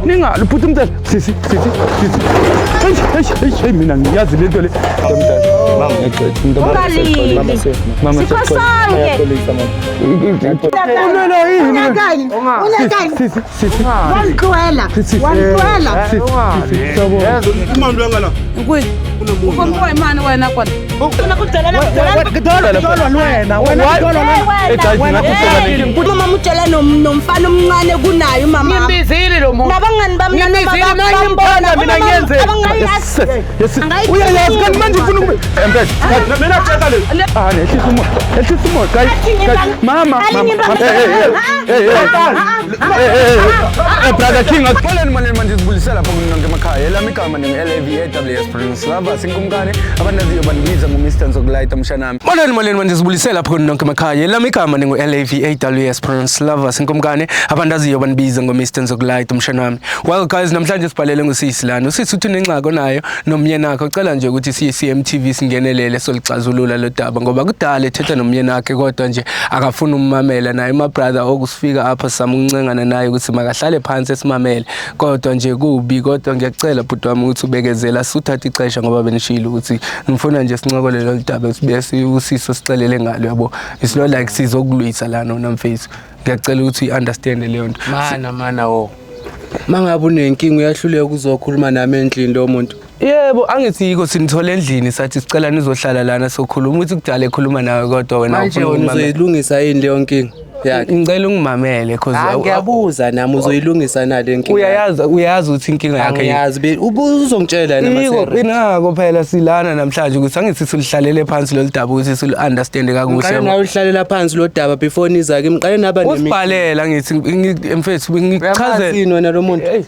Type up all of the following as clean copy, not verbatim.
Ningalwi bhuti mntana. Sisi, sisi, sisi. Eish, eish, eish, hey, mina ngiyazi lento le. Ungalili. Mama, Sikho sonke. Ulwela yini? Unyakani? Unyakani? Sisi, sisi. Wangixwela. Wangixwela. Sisi, sisi, sawubona. Ukompoa imani wena kona. Umama utshela nomfana omncane kunaye umama. Ngimbizile lo muntu. Nabangani bami Ngimbizile, mina ngimthanda, mina ngiyenze. Yes, yes. Uyayazi kanti manje ufuna ukube. Empela. Mina tshela le. Ah, nehlisa umoya. Ehlisa umoya, guys. Guys, mama, mama. Hey, hey, hey. Hey, hey. Hey, hey. Brother King, akupheleni manje manje sibulisela lapho kunonke emakhaya. Elami igama ningu-LAVAWS Prince Lava sinkumkane abandaziyo bandibiza ngo-Mr Nzokulayita mshanami. Molweni molweni manje sibulisela lapho kunonke emakhaya. Elami igama ningu-LAVAWS Prince Lava sinkumkane abandaziyo bandibiza ngo-Mr Nzokulayita mshanami. Well guys, namhlanje sibhalele ngusisi lana. Usisi uthi unengxaki onayo nomyeni wakhe. Ucela nje ukuthi siye CMTV singenelele solixazulula lo daba ngoba kudala ethetha nomyeni wakhe kodwa nje akafuni ummamela naye my brother okusifika apha sizama ukuncengana naye ukuthi makahlale phansi esimamele kodwa nje kubi kodwa ngiyacela bhuti wami ukuthi ubekezela suthatha ixesha ngoba benishilo ukuthi ngifuna nje sincokole lolu daba bese usiso sicelele ngalo yabo. It's not like sizokulwisa lana unamfethu, ngiyacela ukuthi uyi-understand leyo nto. Mana mana wo. Mangabe unenkinga uyahluleka uzokhuluma nami endlini lo muntu. Yebo, angithi yiko sinithole endlini sathi sicela nizohlala lana sokhuluma ukuthi kudala ekhuluma nawe kodwa wena Manje awufuni wena ukumamela. uzoyilungisa yini leyo nkinga yakhe? Ngicela ungimamele cause Ah, ngiyabuza nami uzoyilungisa na le nkinga? Uyayazi, uyazi ukuthi inkinga yakhe yini. Angiyazi uzongitshela yena Yiko masere. inako phela silana namhlanje ukuthi angithi silihlalele phansi lolu daba ukuthi silu-understande kakuhle. Ngiqale nawe uhlalela phansi lo daba before niza kimi ngiqale naba nemi. Usibhalela ngithi mfethu ngichazele. Uyamazi wena lo muntu? Hey,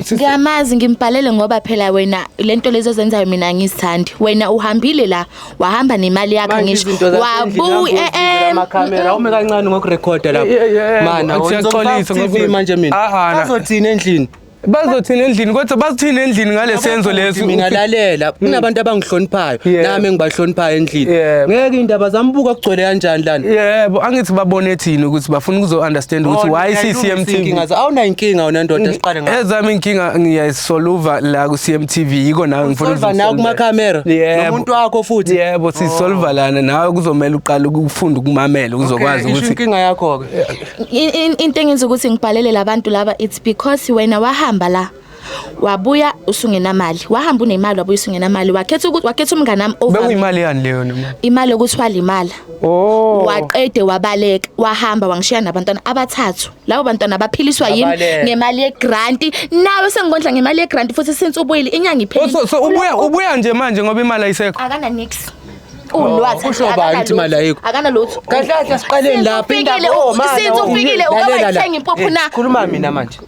sisi- Ngiyamazi ngimbhalele ngoba phela wena lento lezo ozenzayo mina angizithandi. Wena uhambile la wahamba nemali yakho Manje ngisho izinto zasendlini wabuya amakhamera awume kancane ngokurekhoda lapho. Yeah, yeah, Mana siyaxolisa TV manje mina. Ah, ah, na. Bazothini endlini? Bazothini endlini kodwa bazothini endlini ngale senzo leso? Mina lalela, kunabantu abangihloniphayo nami engibahloniphayo endlini. Ngeke indaba zambuka kugcwele kanjani lana? Yebo, angithi babone thina ukuthi bafuna ukuzo understand ukuthi why CCMTV. Awuna inkinga wena ndoda, siqale ngayo. Ezami inkinga ngiyayisolva la ku CMTV yiko nawe ngifuna Usolva nawe kumakhamera nomuntu wakho futhi. Yebo, sisolva lana nawe kuzomela uqale ukufunda ukumamela uzokwazi Isho ukuthi inkinga yakho ke. Into engenza ukuthi ngibhalele labantu laba it's because wena wahamba la wabuya usungenamali, wahamba unemali wabuya usungenamali, wakhetha ukuthi wakhetha umngane wami over Bekuyimali yani leyo noma? Imali yokuthi walimala. Oh. Waqede wabaleka wahamba wangishiya nabantwana abathathu. Labo bantwana baphiliswa yimi Babaleka. ngemali yegrant. Nawe sengikondla ngemali yegrant futhi since ubuyile inyanga Oh, iphelile. so ubuya nje manje ngoba imali ayisekho. Akana nix. Ulwazi Kusho bani ukuthi imali ayikho? Akana lutho. Kahle kahle siqaleni lapha Ufikile, oh, mana, since oh. ufikile Lalela la. ukawayithenga impuphu na. Khuluma mina manje.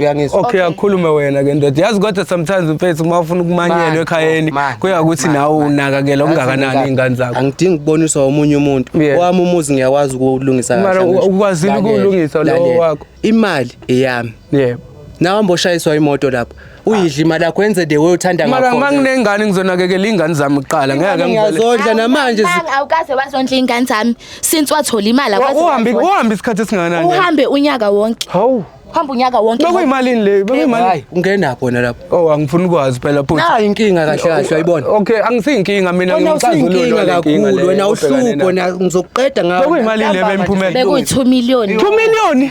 Uyangizwa? Okay, akukhulume wena ke ndoda. Yazi kodwa sometimes mfethu uma ufuna ukumanyelwa Man, ekhayeni man, kuya ukuthi man, nawe man. unakakela okungakanani Yazi iy'ngane zakho. Angidingi ukuboniswa omunye umuntu. Yeah. Owami umuzi ngiyakwazi ukuwulungisa Mara kahle. angisho. ukwazile Lalela, ukuwulungisa lowo lalela. wakho? Imali eyami. Yebo. Nawe hamba oshayiswa imoto lapha. Uyidla imali yakho wenze the way uthanda Mara ngakhona. uma nginengane ngizonakekela iy'ngane zami kuqala ngeke ngivele. Ngiyazondla namanje Awukaze wazondla iy'ngane zami since wathola imali awukaze Uhambe wazondla. uhambe isikhathi esingakanani? Uhambe unyaka wonke. Hawu. Uhamba unyaka wonke. Bekuyimalini le? Bekuyimali. Hayi, ungenapho wena lapho. Oh, angifuni ukwazi phela futhi. Nayi inkinga kahle kahle uyayibona. Okay, angisiyinkinga mina Wena ngimxazulule usuyinkinga le nkinga kakhulu le wena obhekane uhlupho nayo. na ngizokuqeda ngawe. Bekuyimalini le bemphumela? Bekuyi-2 million. 2 million.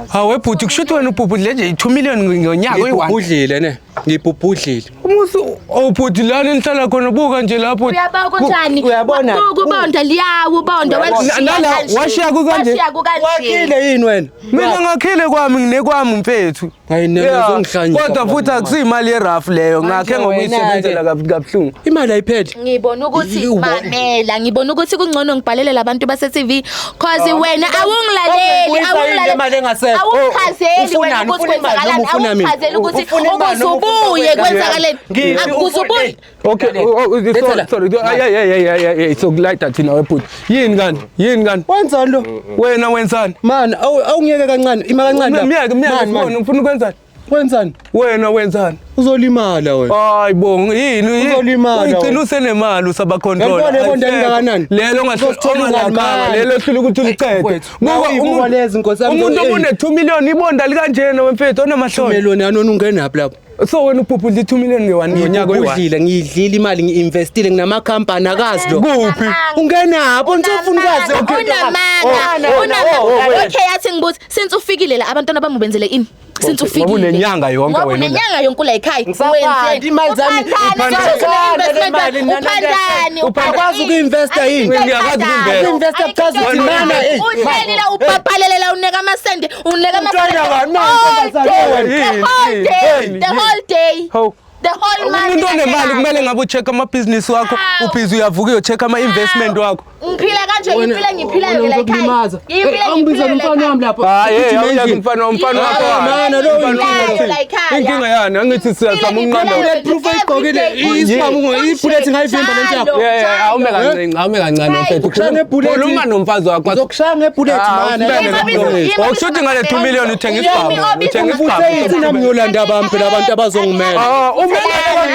Hawe bhuti kusho ukuthi wena ubhubhudle nje 2 million ngonyaka oyi-1. Ngibhubhudlile ne. Ngibhubhudlile. Umusi oh bhuti lana enihlala khona buka nje lapho. Uyabona kunjani? Uyabona? Buka ubonda liyawa ubonda Uyabona? Nala, washiya kukanje? Washiya kukanje. Wakhile yini wena? Mina ngakhile kwami nginekwami mfethu. Hayi Yeah, nizongihlanyisa. Kodwa futhi akusiyimali yerafu leyo ngakhe Manje ngokuyisebenzela wena-ke. kabuhlungu. Imali ayipheli. Ngibona ukuthi mamela, ngibona ukuthi kungcono ngibhalele labantu base TV cause wena awungilaleli, Bangibuyisa yini le mali awungilaleli. engasekho? Awungichazeli wena Ufunani? ukuthi Ufuna imali kwenzakalani, noma ufuna mina? awungichazeli ukuthi Ufuna imali ukuze noma ufuna ubuye kwenzani? kwenzakaleni. Ngithi Akuze ubuye. Okay, Lalela. oh, oh, Letha sorry, la. sorry. Ay ay ay ay ay ay sokulayita thina webhuti. Yini kanti? Yini kanti? Wenzani lo? Wena wenzani? Man, awungiyeke kancane, ima kancane lapha. Miyeke, miyeke Man, man. sibone ufuna ukwenzani? Wenzani? Wena wenzani? Uzolimala wena. Hayi bo, yini? Uzolimala Uyigcina wena. usenemali usabacontrol. Yabona ibonda elingakanani? Lelo Uzosithola ingane manje. Lelo hlula ukuthi ulicede. Mfowethu, Buka nawe ibuka lezi nkosi yami, Umuntu hey. obune 2 million ibonda likanjena wemfethu onamahloni. Meloni anona ungenaphi lapho? So wena ubhubhudla i2 million nge-1 ngonyaka oyi-1. Ngiyidlile, ngiyidlile imali, ngi-investile, nginama-company akazi lo. Kuphi? Ungenapho, ngisofuna ukwazi. Unamanga, unamanga. Okay, yathi ngibuthi since ufikile la abantwana bami ubenzele ini? Since ufikile. Ngoba unenyanga yonke Ngoba wena. unenyanga yonke la ekhaya. Ngisaphanti, imali zami- Uphandani, Imali, uphandani. Uyakwazi uku-investa yini? Ngiyakwazi uku-investa. Uku-investa kuchaza ukuthi mana, hey. Uhleli la ubhabhalelela uneka amasende, uneka amasende. Umntwana bani? All day, Yini? the whole day, Yini? the whole day. Hawu. The whole month. Umuntu onemali kumele ngabe ucheck amabhizinisi wakho, Hawu. ubhizi uyavuka uyocheck ama-investment wakho. Ngiphila kanje, ngiphila ngiphilayo la ekhaya. Ngizokulimaza. Ngiphila Angibiza ngiphilayo la umfana ekhaya. wami lapho. Hayi, hey, Gijima awuyeke endlini. umfana wakho. Hayi, mana, lo Umfana wakho. Ngiphilayo la ekhaya. Inkinga yani angithi siyazama ukunqanda. Bulletproof ayigqokile, isibhamu, ibullet ingayivimba lento yakho. Yeah, yeah, awume kancane, awume kancane mfethu. Ukushaya ngebullet. Khuluma nomfazi wakho. Ngizokushaya ngebullet Ah, mana. usibeke kakhulu. Okusho ngale 2 million uthenga isibhamu. Uthenga isibhamu. Uthi nami ngiyolanda abami phela abantu abazongimela. Ah, umele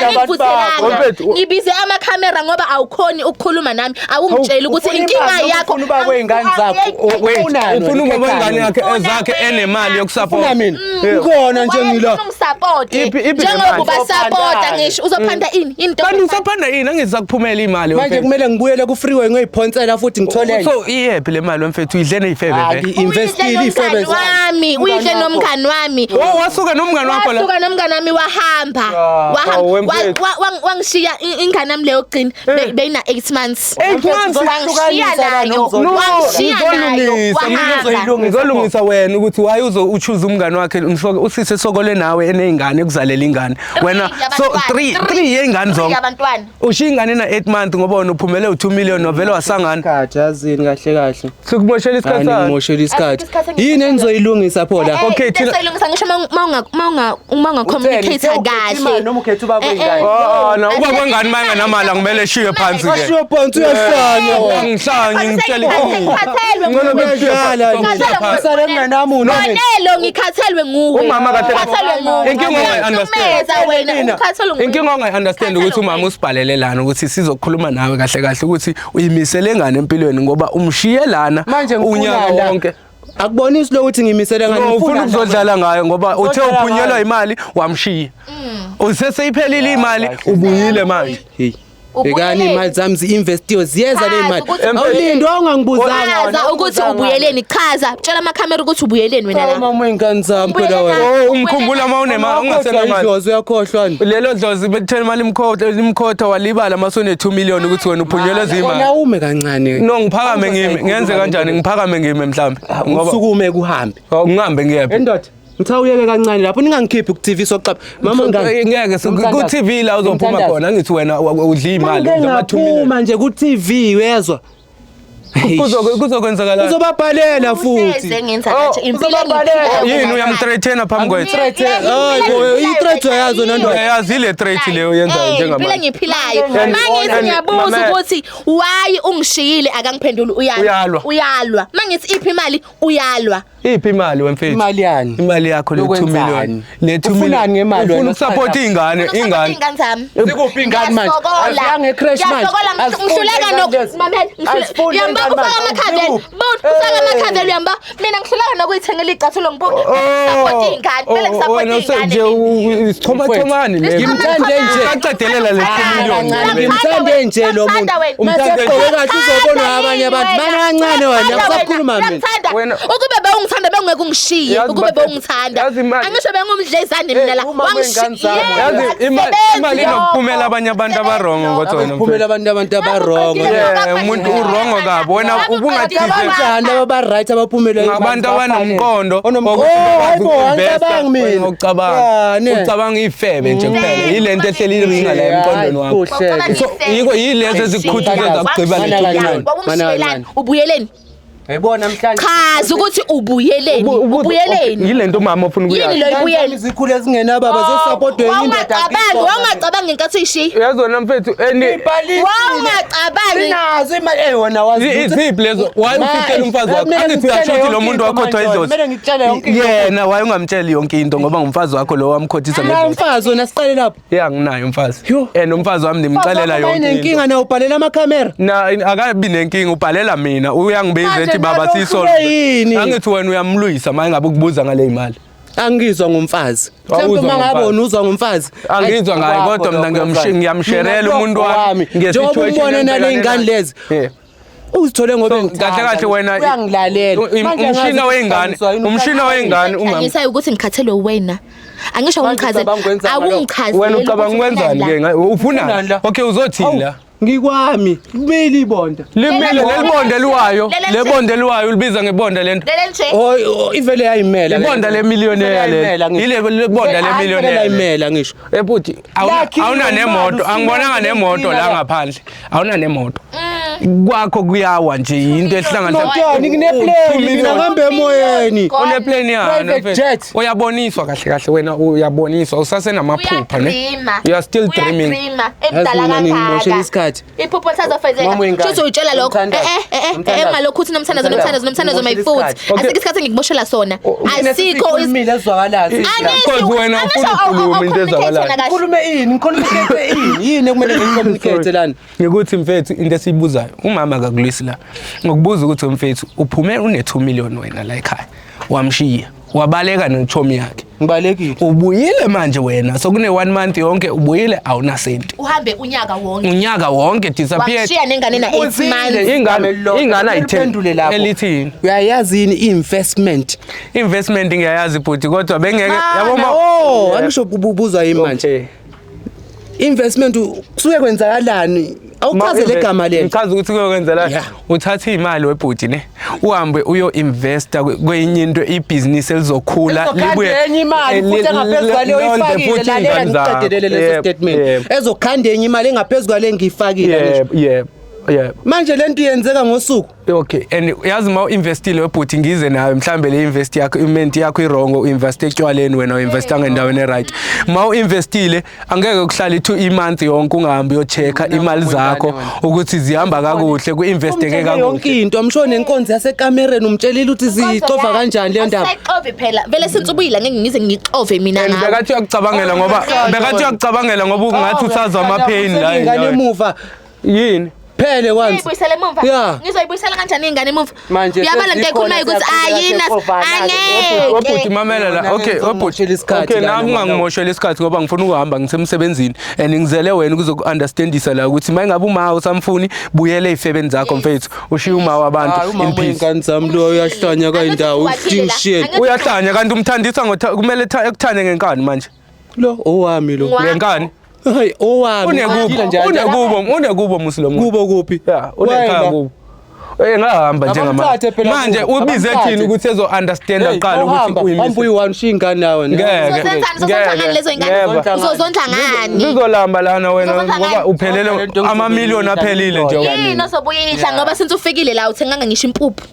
abantu bakho. Mfethu, Ngibize amakhamera ngoba awukhoni ukukhuluma nami, awungitsheli ukuthi Ufuna inkinga imali, yakho. ufuna uba kwey'ngane zakho. wait, Ufunani ufuna wena, ubaba wengane yakhe Ufuna ezakhe wena. enemali yokusupport. Ufuna mina. Ngikhona nje ngila. Ungisapote. Iphi- iphi le Njengoba mali? ubasapota ngisho uzophanda ini? Into Kanti usaphanda yini angizakuphumela imali Manje mfethu. kumele ngibuyele ku freeway ngiyoyiphonsela futhi ngithole enye. So iyephi le mali mfethu uyidle neyifebe Ah, vele. ngi-investile iy'febe nomngani wami, uyidle nomngani wami. Oh, wasuka nomngani wakho la. Wasuka nomngani wami wahamba. Wahamba oh, wemfethu. wangishiya ingane yami leyo gcina beyina 8 months. 8 months. Wangishiya nayo. No, Wangishiya nayo. ngizolungisa, Wahamba. ngizolungisa wena ukuthi why uzo uchoose umngani wakhe usise sokole nawe eneyingane ekuzalela ingane. Wena so 3 3 yeyingane zonke. Yabantwana. Ushiya ingane na 8 months ngoba wena uphumele u2 million wavele wasangana. Isikhathi yazini kahle kahle. Sikumoshela isikhathi sakho. Ngimoshela isikhathi. Isikhathi engimoshela. Yini enizoyilungisa pho la? Okay, thina- Thina ngisho uma unga communicate kahle. noma ukhetha ubaba wengane. Oh, no, ubaba wengane uma engenamali akumele eshiwe phansi ke. Washiwe phansi uyahlanya wena. Ngihlanye ngitshela Ngikhathelwe Ngcono nguwe. bekushiye phansi. Usale kungenamuntu. Nonelo ngikhathelwe nguwe. Umama kahle- Ngikhathelwe nguwe. Inkinga ungayi-understand. Uyangihlukumeza wena, ngikhathelwe nguwe. Inkinga ongayi-understand ukuthi umama usibhalele lana ukuthi sizokhuluma nawe kahle kahle ukuthi uyimisele ngani empilweni ngoba umshiye lana Manje ngifuna unyaka la. wonke. Akubonisi lokuthi ngimisele ngani. No, ufuna ukuzodlala ngayo ngoba uthe Ngizodlala uphunyelwa ngayo. imali wamshiya. Useseyiphelile imali ubuyile manje. Hey. Bekani imali zami zi-investiwe ziyeza le Chaza mali. ukuthi- Awulindi wawungangibuzanga. Chaza ukuthi ubuyeleni, chaza. Tshela amakhamera ukuthi ubuyeleni wena la. Mama ingane zami phela wena. Oh, umkhumbula uma unema ungasenamali. Idlozi uyakhohlwa ni. Lelo dlozi bekuthela imali imkhotha imkhotha walibala masone 2 million ukuthi wena uphunyelwe Wena zimali. ume kancane. No ngiphakame ngime ngenze kanjani ngiphakame ngime mhlambe ngoba Usukume kuhambe. Oh, ngihambe ngiyephi. Endoda, ngitha uyeke kancane lapho ningangikhiphi ku TV sokuqapha. Mama ngani. Ngeke ku TV la uzophuma khona ngithi wena udla imali udla ama 2 million. Ngaphuma nje ku TV uyezwa. Kuzokwenzakala. Uzobabhalela futhi. Uhleze ngenza kanje impilo Uzobabhalela. Yini uyamthreatena phambi kwethu? Hayi bo, i-threat uyayazi wena ndoda. Uyayazi ile threat leyo oyenzayo Impilo njengamanje. engiphilayo. Mangithi ngiyabuza Mama- ukuthi why ungishiyile akangiphenduli uyalwa. Uyalwa. Uyalwa. Mangithi iphi imali uyalwa. Iphi imali wemfethu? Imali yani? Imali yakho le 2 Yokwenzani? million. Le 2 million. Ufunani ngemali Ufuna wena? ukusupport ingane, ingane. Ingane zami. Zikuphi ingane manje? Ngiyasokola. Aziyange e-creche manje. Ngiyasokola, Azifundi ngihluleka ingane nok lezi. mamela ngihluleka. Azifundi Uyamba ingane ufaka manje. amakhavela. Zikuphi? Bona ufaka amakhavela uyamba. Mina ngihluleka nokuyithengela icathulo ngibuke. Support ingane. Kumele ngisupport Wena ingane. nje isichomathomani le. Ngimthande nje. Usacedelela le 2 million. Ngimthande nje lo muntu. Umthande kahle uzobonwa abanye abantu. Mana kancane wena usakhuluma mina. Wena- Ukube bewungithanda bengeke ungishiye. Yazi Ukube bafethu, bewungithanda. yazi imali- Angisho bengumdlezane mina la. Eh, umama wey'ngane zami. Yazi imali inokuphumela abanye abantu abarongo kodwa wena. Kuphumela abantu abantu abarongo. Yeah, umuntu urongo kabi. Wena ubungathi Kanjani laba ba right abaphumela ngabantu abanomqondo Oh, hayibo, angicabangi mina. Ucabanga. Ya, ne. Ucabanga ifebe nje kuphela. Yilento ehleli iringa la emqondweni wakho. Kuhle. So yiko yilezo ezikukhuthaza zakugqiba le 2 million. Wawumshiyelani ubuyeleni. Yayibona namhlanje. Chaza ukuthi ubuyeleni. Ubuyeleni. Yilento umama ofuna Yini ukuyazi. lo ibuyele? Izikhulu ezingenababa zosupportwe indoda. Wawungacabangi, wawungacabangi ngenkathi uyishiya. Uyazi wena mfethu and Wawungacabangi. Sinazo imali eh wena wazi. Iziphi lezo? Why ufihlele umfazi wakho? Kumele Angithi ngikutshele uyasho ukuthi lo yonke muntu into wakhothwa manje, idlozi. kumele ngikutshele yonke into. Yena why ungamtsheli yonke into ngoba ngumfazi wakho lo wamkhothisa La ngedlozi. umfazi wena siqale lapho. Yeah nginayo umfazi. Yo. And umfazi wami ndimxelela yonke into. Inkinga nawe ubhalela amakhamera. Na akabi nenkinga ubhalela mina uyangibiza Manje ethi baba nalo sisolve. uhlulwe yini? Angithi wena uyamlwisa manje ngabe ukubuza ngale imali. Angizwa ngomfazi. Awuzwa Mhlawumbe uma ngabe ngomfazi. wena uzwa ngomfazi. Angizwa ngaye, Akwakho kodwa mina lokho, mfana. ngiyamsherela Mina umuntu lokho wami Njengoba nge-situation umbone nale engibhekane ngane nayo. lezi. Yeah. Uzithole ngoba So, engithanda. kahle kahle wena uyangilalela. Manje angazi umshina wey'ngane ukuthi yini umshina wey'ngane umama Ngisayo ukuthi ngikhathelwe wena. Angisho Manje awungichazeli. ucabanga ukwenzani ngalokho? Awungichazeli. wena ucabanga ukuthi ukwenzani ufunani ke la. ufuna Ufunani la? okay uzothini la Awu, Ngikwami, kumele ibonda. limile Lele- leli bonde liwayo Lele- le bonde liwayo ulibiza ngebonda lento Lele nje. Oh, ivele yayimela. ibonda le millionaire Ivele le ile le bonda le millionaire yayimela ngisho. ebhuti Lakhiwe awuna nemoto imali, angibonanga nemoto la la. ngaphandle awuna nemoto kwakho kuyawa nje into ehlangana Motoni ngine-plane mina ngihamba emoyeni. uneplane yani Private mfethu. jet. Uyaboniswa kahle kahle wena uyaboniswa usasenamaphupha ne Uyadreama. you are still dreaming. Uyadreama. Yazi Emdala mina ningimoshela kangaka. isikhathi. Iphupho lisazofezeka. Mama wengane. Shuthi uyitshela lokho. Umthandazo. Eh ngalokhu uthi nomthandazo nomthandazo nomthandazo my Ngimoshela foot. isikhathi. Okay. Asikho isikhathi engikuboshela sona. Asikho is- Isikhulumile ezwakalayo. Angisho Because wena ufuna ukukhuluma into ezwakalayo. Ngikhulume ini? Ngicommunicate ini? Yini ekumele ngicommunicate lana? Ngikuthi mfethu into esiyibuzayo umama akakulwisi la ngokubuza ukuthi mfethu uphume une 2 million wena la ekhaya wamshiya wabaleka nechomi yakhe Ngibalekile. ubuyile manje wena so kune 1 month yonke ubuyile awuna senti Uhambe unyaka wonke. unyaka wonke disappeared Wakushiya nengane na 8 months. Ingane ayitheni. Uphendule lapho. Elithini? Uyayazi yini i-investment? Investment ngiyayazi bhuti kodwa bengeke yabo ma Oh, angisho ubuzwa yimi manje. Okay. Investment kusuke kwenzakalani? Awuchaze le gama lelo. Ngichaza ukuthi kuyokwenzela Yeah. uthatha imali webhuti ne uhambe uyo-investa kwenye into ibhizinisi elizokhula Ezokhanda enye imali futhi engaphezu kwaleyo londle oyifakile futhi lalela iy'ngane zakho. ngiqedelele leso Yebo, statement. yebo. Ezokhanda enye imali engaphezu kwale engiyifakile ngisho. Yebo, yebo, yebo. Manje lento iyenzeka ngosuku. Okay, and yazi uma u-investile webhuti ngize nawe mhlambe le invest yakho imenti yakho i-wrong u-investe etshwaleni wena u-investanga endaweni e-right. Uma u-investile angeke kuhlale i-month yonke ungahambi uyo-check-a imali zakho ukuthi zihamba kakuhle ku-investeke Umtshele kakuhle. yonke into amsho nenkonzo yasekamereni umtshelile ukuthi zixova kanjani le ndaba. Asayixovi phela. Vele since ubuyile ngeke ngize ngixove mina And ngawe. bekathi uyakucabangela ngoba bekathi uyakucabangela ngoba ungathi usazwa ama-pain la Ingane emuva Yini? phele once. Ngizoyibuyisela emuva. Yeah. Ngizoyibuyisela kanjani ingane emuva? Manje Uyabala lento sezikhona ekhulumayo ukuthi siyaqhubeka ayina siyaqovana-ke. Webhuti angeke. mamela la. Wena Okay, ngeke webhuti. uzongimoshela isikhathi Okay, lana, nami wena. ungangimoshela isikhathi ngoba ngifuna ukuhamba ngisemsebenzini and ngizele wena ukuzoku-understandisa la ukuthi uma ngabe uma usamfuni buyele ey'febeni zakho mfethu ushiye uma Hayi wabantu in umama peace. wengane zami lo uyahlanya kayindawo Angithi wakhile la. udingisheni. Angithi- Uyahlanya kanti umthandisa kumele ekuthande ngenkani manje. Lo owami lo. Ngwa- Ngenkani? Hayi owami. Unekubo, Uyaphila nje, unekubo, unekubo musi lo muntu. Kubo kuphi? Yeah, unekhaya Wena. kubo. Eh ngahamba njengamanje. Abamthathe phela Manje kubo, ubize abamthathe. thini ukuthi ezo understand Hey, aqala ukuthi uhamba, hamba uyimise. uyi-one ushiye ingane nawe. Ngeke. Uzozenzani? Uzozondla ngani lezo ingane? Never. Uzozondla ngani? Zizolamba lana wena Uzozondla ngoba ngani? uphelele Zonke lento amamiliyoni aphelile nje wena. Yini ozobuye idla ngoba since ufikile la uthenganga ngisho impuphu.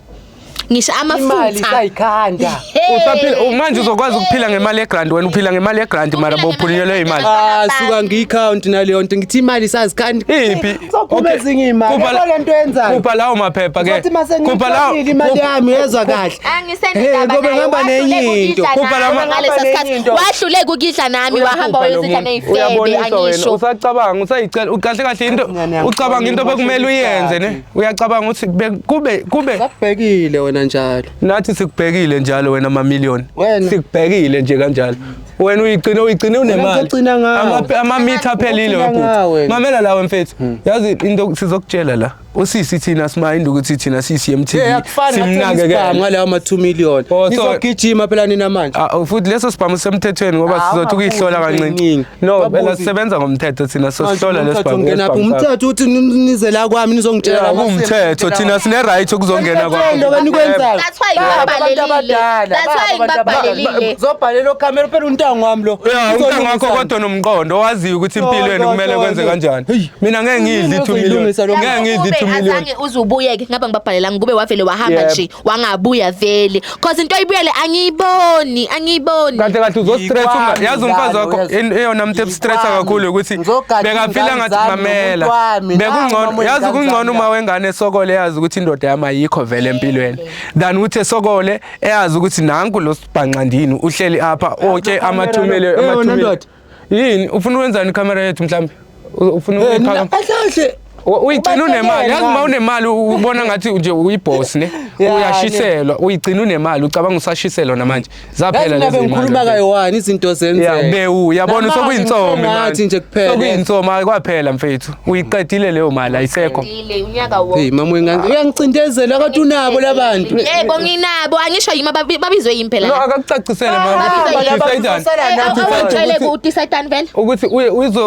Ngisho Imali amafutha. isayikhanda. Hey. Usaphila manje uzokwazi ukuphila ngemali yegrant wena uphila ngemali yegrant mara bowuphunyelwe imali. Ah suka ngiyi-count naleyo nto ngithi imali isazikhanda. Iphi? Kuzophuma Okay. ezinye imali. Kupha la- Yabo lento yenzayo. Kupha lawo maphepha ke. Uzothi mase Kupha lawo ngiyitholile imali yami yezwa kahle. Angisenendaba Hey, ngoba naye, ngihamba wahluleka nenye into. ukudla Kupha nami lama- ngalesa Ngihamba nenye sikhathi. into. Wahluleka ukudla nami wahamba wayozidla ney'febe Uyaboniswa wena angisho. usacabanga usayicela kahle kahle into Ngane yami, ucabanga into bekumele uyenze ne uyacabanga ukuthi kube kube Sakubhekile wena njalo. nathi sikubhekile njalo wena mamiliyoni Wena. sikubhekile nje kanjalo wena uyigcine unemali ngizogcina ngawe. Amamitha aphelile Ngizogcina ngawe. webhuti mamela lawe mfethu yazi into sizokutshela la usisi thina simayinde ukuthi thina sisi-MTV Hey, akufani simnakekele ngalawo ma 2 million. Oh, so- Nizogijima phela nina manje. Ah, futhi leso sibhamu sisemthethweni ngoba Ah, sizothi ukuyihlola ungabuzi kancinci into eningi. no phela Ungabuzi. sisebenza ngomthetho thina sosihlola Manje leso umthetho sibhamu ungena phi? Umthetho uthi nize la kwami nizongitshela Yeah, kumthetho thina sine-right ukuzongena Umthetho kwakho nikwenzayo. That's why ngibabhalelile. That's why ngibabhalelile. Zobhalela okhamera phela untango wami lo. Ya umntango wakho kodwa nomqondo owaziyo ukuthi impilo yenu kumele kwenze kanjani. Hey. Mina ngeke ngidle i-2 million. Uzoyilungisa lo Ngeke ngidle i-2 2 million. Azange uze ubuyeke ngaba ngibabhalelanga kube wavele wahamba nje wangabuya vele cause into oyibuyele angiyiboni angiyiboni. Kahle kahle uzostress Yikwami yazi umfazi lana, wakho uyazi. eyona muntu estressa Yikwami. kakhulu ukuthi Ngizogada bekafila iy'ngane ngathi zami mamela. nomuntu wami. Bekungcono Nami yazi iy'ngane kungcono zami uma la. wengane esokole yazi ukuthi indoda yami ayikho vele empilweni than ukuthi esokole eyazi ukuthi nanku lo sibhanqandini uhleli apha otshe ama 2 million Eh, ama 2 wena million. ndoda. Yini ufuna ukwenzani ikhamera yethu mhlawumbe? Ufuna Eh, ukuyiphaka? kahle kahle Uyigcina unemali yazi uma Ubalulekile unemali ubona ngathi nje uyiboss ne Ya, uyashiselwa uyigcina unemali ucabanga usashiselwa namanje zaphela Yazi lezi mina bengikhuluma kayi-one izinto zenzeka. ya bewu uyabona Namanje sokuyinsomi ngisengathi nje kuphela. sokuyinsomi hayi kwaphela mfethu uyiqedile leyo mali ayisekho Ile unyaka wonke. Hey mama wengane uyangicindezela kade unabo labantu. Yebo nginabo angisho yimi babizwe yimi phela. No akakucacisele mama Babizwe yimi. Decide-ani. Awutshele ku decide vele. Ukuthi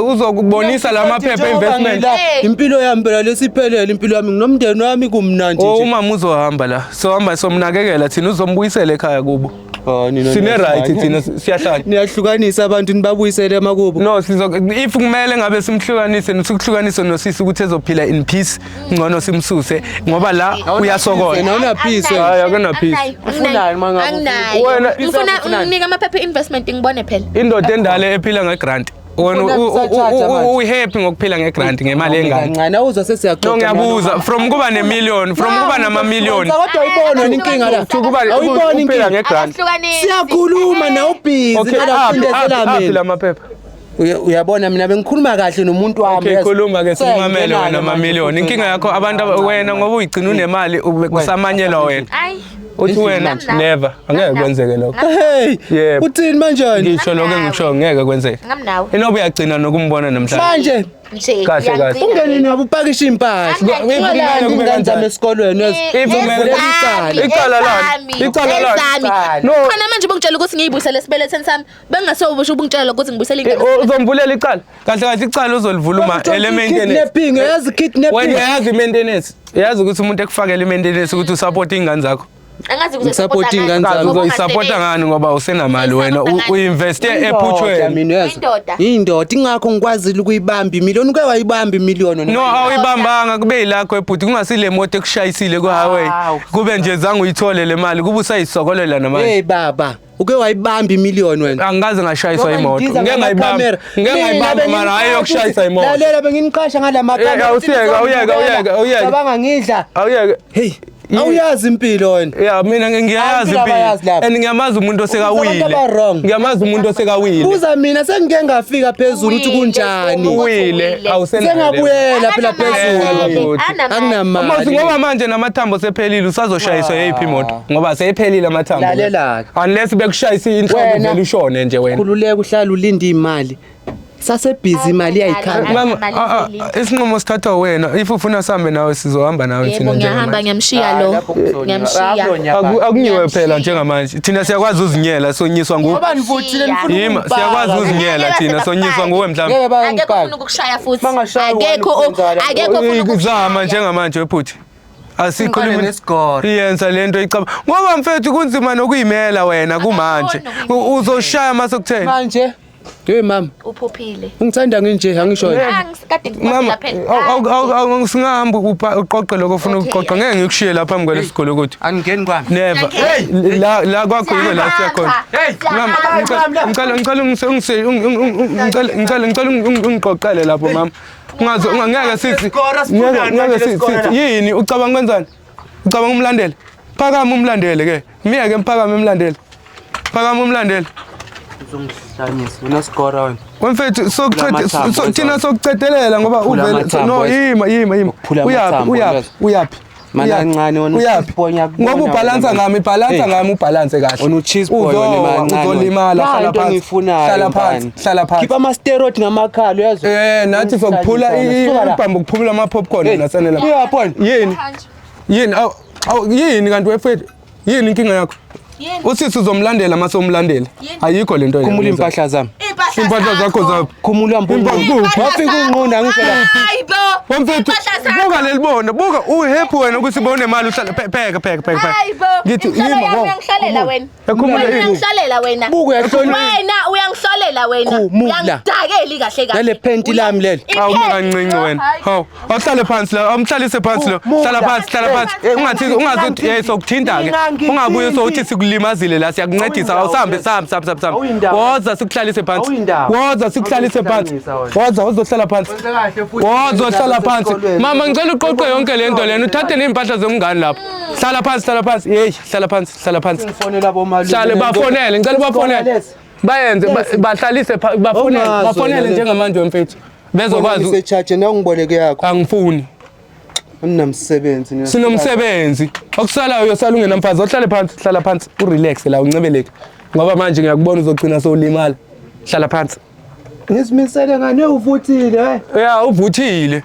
uzokubonisa la maphepha investment. Hey. Impilo yami phela lesiphelele impilo yami nginomndeni wami kumnandi Oh nje. umama uzohamba la sohamba somnakekela thina uzombuyisela ekhaya kubo. Oh, nina Sine right niyahlanya. thina siyahlanya. Niyahlukanisa abantu nibabuyisele emakubo. No sizo if kumele ngabe simhlukanise nisikuhlukanise nosisi ukuthi ezophila in peace ngcono simsuse ngoba la uyasokola. Wena awuna peace wena. Hayi, akuna peace. Ufunani uma ngabe Anginayo. Wena- Ngifuna Ufunani? unginike amaphepha investment ngibone phela. Indoda endala ephila ngegrant. Wena Ufuna kusathatha manje. uhappy ngokuphila ngegrant ngemali engane. Kancane awuzwa sesiyaxoxa. No ngiyabuza from kuba nemillion from kuba nama million Kodwa awuyiboni wena inkinga la. to kuba Awuyiboni ukuphila inkinga. ngegrant. Akahlukanisi. Siyakhuluma na ubhizi Okay, aphi aphi lamaphepha? Uyabona mina bengikhuluma kahle nomuntu wami. Okay yazi. khuluma ke simamele wena Sengingena-ke ama manje million. futhi Inkinga yakho abantu wena ngoba uyigcina unemali kusamanyelwa wena. Ayi. Uthi wena Ngamnawe. never angeke kwenzeke lokho. Hey, Yebo. uthini manje? Ngisho lokho engikusho ngeke kwenzeke. Ngamnawe. Inoba uyagcina nokumbona namhlanje. Manje Nje. Kahle, kahle. uyangigcina. ungene nabo upakisha impahla. Angeke. Ungalandi Kube ingane kanjani? zami esikolweni yazi. If kumele- Icala. Icala lani? Icala lani? No. Khona manje bungitshela ukuthi ngiyibuyisele esibelethweni sami. Bengasobusho ubungitshela ukuthi ngibuyisele Eh, ingane. Uzomvulela icala. Kahle kahle icala uzolivula uma ele maintenance. Kidnapping, yazi kidnapping. Wena uyazi i-maintenance. Uyazi ukuthi umuntu ekufakela i-maintenance ukuthi usupport iy'ngane zakho. Angazi Ngisupport iy'ngane zami. Kazi uzoyisupporta ngani ngoba usenamali wena uinveste ephuthweni. Mina yazi. Indoda. Indoda ingakho ngikwazile ukuyibamba imillion uke wayibamba imillion. No awuyibambanga kube yilakho ebhuti kungasile moto ekushayisile ku highway. Kube nje zange uyithole le mali kube usayisokolela namanje. Hey baba, uke wayibamba imillion wena. Angikaze ngashayiswa imoto. Ngeke ngayibamba. Ngeke ngayibamba mara hayi yokushayisa imoto. Lalela benginiqasha ngalama Eh, awusiyeke, awuyeke, awuyeke, awuyeke. Cabanga ngidla. Awuyeke. Hey, awuyazi impilo wena. Ya mina ngiyayazi Abantu abayazi impilo. lapha. And ngiyamazi umuntu osekawile. Abantu aba-wrong. Ngiyamazi umuntu osekawile. Buza mina sengike ngafika phezulu ukuthi Uwile, kunjani. Uwile awusenayo. Sengabuyela phela phezulu. Mawuthi Anginamali. ngoba manje namathambo sephelile usazoshayiswa yeyiphi imoto ngoba seyiphelile amathambo. Lalela-ke. Unless bekushayisa inhloko Wena. vele ushone nje wena. Khululeka uhlala ulinde imali. Sasebhizi imali iyayikhanda. Mama, isinqumo sithathwa wena. If ufuna sihambe nawe sizohamba nawe Yebo thina ngiyahamba njengamanje. ngiyamshiya lo. Ngiyamshiya. Akunyiwe phela njengamanje. Thina siyakwazi uzinyela sonyiswa nguwe. Ngoba nivuthile nifuna Yima ukungibhaka. siyakwazi uzinyela thina sonyiswa nguwe mhlawumbe. Ngeke Akekho bangibhaka. ofuna ukukushaya futhi. Bangashayi wena Akekho ukwenza la. akekho ofuna Zama ukukushaya. njengamanje wephuthi. Asikhulumi Ingane nesigoro. Iyenza lento icaba. Ngoba mfethu kunzima nokuyimela wena kumanje. Akakhoni nokuyimela. Uzoshaya mase kutheni. Manje, hey mama, Uphuphile. ungithanda nginje angisho wena. Angisikade Mama, ngikwazi phela. singahamba uqoqe lokho ofuna Okay. ukuqoqa. Ngeke ngikushiye lapha phambi kwalesigolo ukuthi. Angingeni kwami. Never. Hey. La la kwakho yiko la siya khona. Hey, Mama, ngicela ngicela ngicela ngicela ungiqoqele lapho mama. Ungaze ungangeke sithi Lesigora sifunani ngeke manje sithi lesigora? yini ucabanga kwenzani? Ucabanga umlandele? Phakama umlandele ke. Miyeke mphakame umlandele. Phakama umlandele. Uzongihlanyisa unesigora wena. Wemfethu sokucede Amathambo, thina sokucedelela ngoba Phula uvele amathambo, no wezwa. yima yima yima. Phula Uyaphi amathambo, uyaphi wezwa. uyaphi? Mana Uyaphi? kancane wena Uyaphi? u-cheese boy, ngiyakubona Ngoba ubhalansa wena. ngami ibhalansa Hey. ngami ubhalanse kahle. Wena u-cheese boy wena Uzowa, mancane. Uzolimala Nayi hlala into phansi. engiyifunayo, Hlala phansi, mfana. hlala phansi. Khipha ama-steroid ngamakhala uyezwa. Eh nathi sokuphula Suka la. ibhambo kuphula ama popcorn Hey, nasanela. uyabona? Yini? Yini? Aw aw yini kanti wefethu? Yini inkinga yakho? Yini? Usisi uzomlandela mase umlandele. Yini? Ayikho lento Khumula impahla zami. Impahla zakho za Khumula mpunga. Wafika unqunda ngisho la. Hayibo. Wamfethu, buka lelibona, buka uhappy wena ukuthi bawunemali uhlala pheka pheka pheka. Hayibo. Ngithi yima uyangihlalela wena. Yakhumula yini? Uyangihlalela wena. Buka uyahlonipha. Wena uyangihlalela wena. Uyangidakeli kahle kahle. Nale phenti lami leli. Awu kancinci wena. Hawu, awuhlale phansi la, awumhlalise phansi lo. Hlala phansi, hlala phansi. Ungathi ungathi hey sokuthinta ke. Ungabuye sokuthi sikulimazile la siyakuncedisa. Awusambe sambe sambe sambe. Woza sikuhlalise phansi. Woza sikuhlalise phansi. Woza uzohlala phansi. Woza uzohlala phansi. Mama ngicela uqoqe yonke lento lena uthathe nezimpahla zomngane lapho. Hlala phansi, hlala phansi. Hey, hlala phansi, hlala phansi. Ngifonela bomalume. Hlale bafonele, ngicela bafonele. Bayenze bahlalise bafonele, bafonele njengamanje wemfethu. Bezokwazi usecharge na ungiboleke yakho. Angifuni. Anginamsebenzi mina. Sinomsebenzi. Okusalayo uyosala ungenamfazi. Ohlale phansi, hlala phansi, urelax la uncebeleke. Ngoba manje ngiyakubona uzogcina sowulimala. Hlala phansi. Ngizimisele ngane uvuthile hey. Yeah, uvuthile.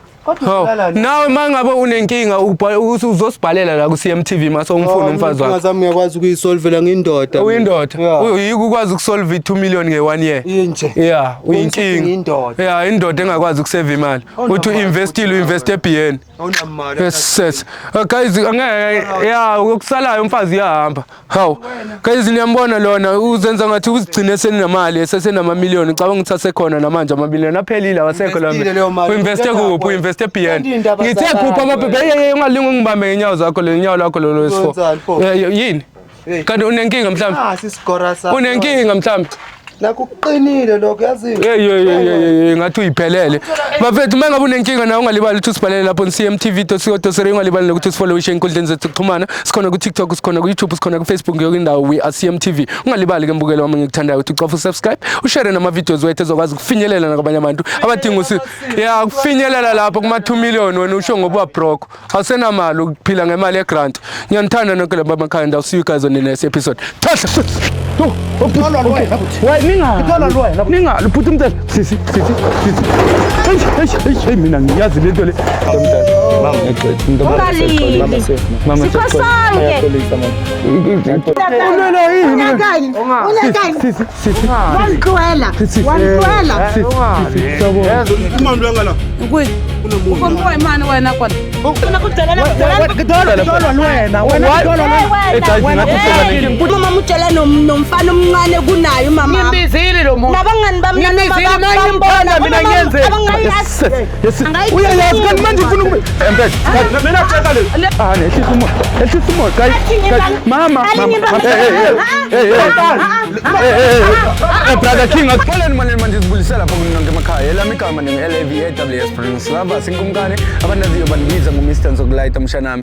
Nawe mangabe unenkinga uzosibhalela la ku CMTV mase ungifuna umfazi wakho. Ngazami ngiyakwazi ukuyisolvela ngindoda. Uyindoda. Uyike ukwazi ukusolve 2 million nge1 year. Inje. Yeah, uyinkinga. Yeah, indoda engakwazi ukusave imali. Uthi uinvestile uinvest eBN. Awunamali. Yes, yes. Guys, angeke yeah, okusalayo umfazi uyahamba. Hawu. Guys, niyambona lona uzenza ngathi uzigcine senemali, esesenama million. Ucabanga ukuthi asekhona namanje ama billion aphelile awasekho la. Uinveste kuphi? Uinveste eBN. Ngithe khupha amaphepha. Hey, ungalingi ungibambe ngenyawo zakho le nyawo lakho lolo wesi4. Yini? Kanti unenkinga mhlawumbe? Ah, sisigora sakho. Unenkinga mhlawumbe? Nakho kuqinile lokho yazi. Hey ngathi uyiphelele. Bafethu mangabe unenkinga nawe ungalibali ukuthi usibhalele lapho on cmtv.co.za, ungalibali nokuthi usifollowishe enkundleni zethu zokuxhumana. Sikhona ku TikTok, sikhona ku YouTube, sikhona ku Facebook, yonke indawo we are CMTV. Ungalibali ke mbukelo wami ngikuthandayo ukuthi ucofa usubscribe, ushare nama videos wethu ezokwazi ukufinyelela nakwabanye abantu abadinga usizo. Yeah, ukufinyelela lapho kuma 2 million wena usho ngoba broke. Awusenamali ukuphila ngemali ye grant. Ngiyanithanda nonke lapha emakhaya and I'll see you guys on the next episode. Thahla. Ninga, put him there. Sisi, sisi, sisi. Hey, hey, hey, hey, mina ngiyazi lento le. Ungalili. Sikho sonke. Unakani? Sisi, sisi. Wangixwela. Wangixwela. Imali wena la. Kuyi. Ukompoy mani wena kona. Wena mama utshela nomfana omncane kunaye umama. Ngimbizile lo muntu. Nabangani bami Ngimbizile manje mina ngiyenze. Yes. Uyayazi kanti manje ufuna ukube. Empela. Mina tshela le. Ah, nehlisa umoya. Ehlisa umoya guys. Mama, mama. Hey, hey. Hey, brother King, akupholeni manje manje sibulisela lapha kunonke emakhaya. Elami igama ningu LAVAWS Prince Lava sinkumkane abandaziyo bandibiza ngo Mr Nzokulayita mshanami.